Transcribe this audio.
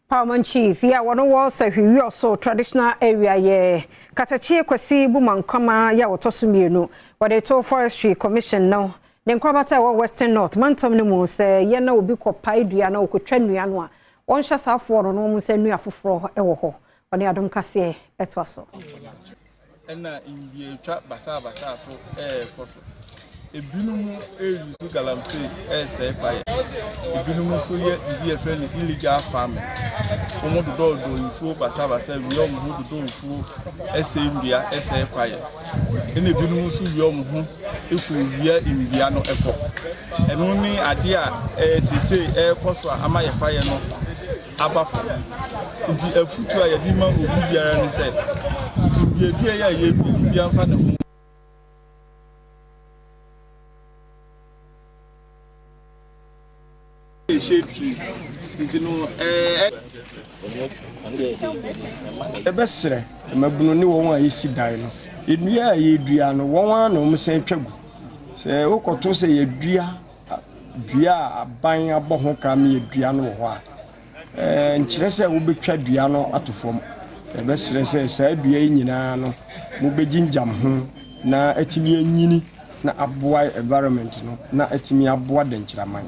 Paramount Chief yi a wɔn wɔ Sahwi Traditional Area yɛ Katakyie Kwasi Bumankama yɛ a wɔtɔ so mmienu. Wɔde to Forestry Commission no ne nkorabata a ɛwɔ Western North mantam no mu sɛ yɛn na obi kɔpae dua na ɔkɔtwa nnua no a, wɔnhyɛ saafoɔ no na wɔn nsa nnua foforɔ wɔ hɔ. Ɔne Adom Kaseɛ ɛtoa so. Ɛna nnuatwa basabasa so ɛrekɔ so. Ebinom ɛreuse galamsey ɛresɛe kwaeɛ. Ebinom nso yɛ biribi a yɛfrɛ no illegal farming. Wɔn dodɔɔdɔ nfuo basabasa, wia wɔn ho dodɔ nfuo, ɛsɛe nnua, ɛsɛe kwaeɛ. Ɛna ebinom nso wia wɔn ho ekɔ wia nnua no ɛkɔ. Ɛno ne adeɛ a ɛyɛ sese ɛrekɔ so a ama yɛ kwaeɛ no aba fam. Nti afutuo a yɛde ma obi biara ne sɛ nnuadua yi a yɛdua no, obiara mfa ne ho shade tree nti no ɛɛ. Yɛbɛsrɛ mmabunu ne wɔn a yɛsi dan no, nnua a yɛdua no, wɔn ara na wɔn san twa gu. Sɛ wokɔto sɛ yɛdua dua a aban abɔ ho ka ma yɛdua no wɔ hɔ a, ɛɛ nkyerɛ sɛ wobɛtwa dua no ato fam. Yɛbɛsrɛ sɛ saa dua yi nyinaa no, mobɛgyingyam ho na atumi anyini na aboa environment no na atumi aboa dɛnkyerɛman.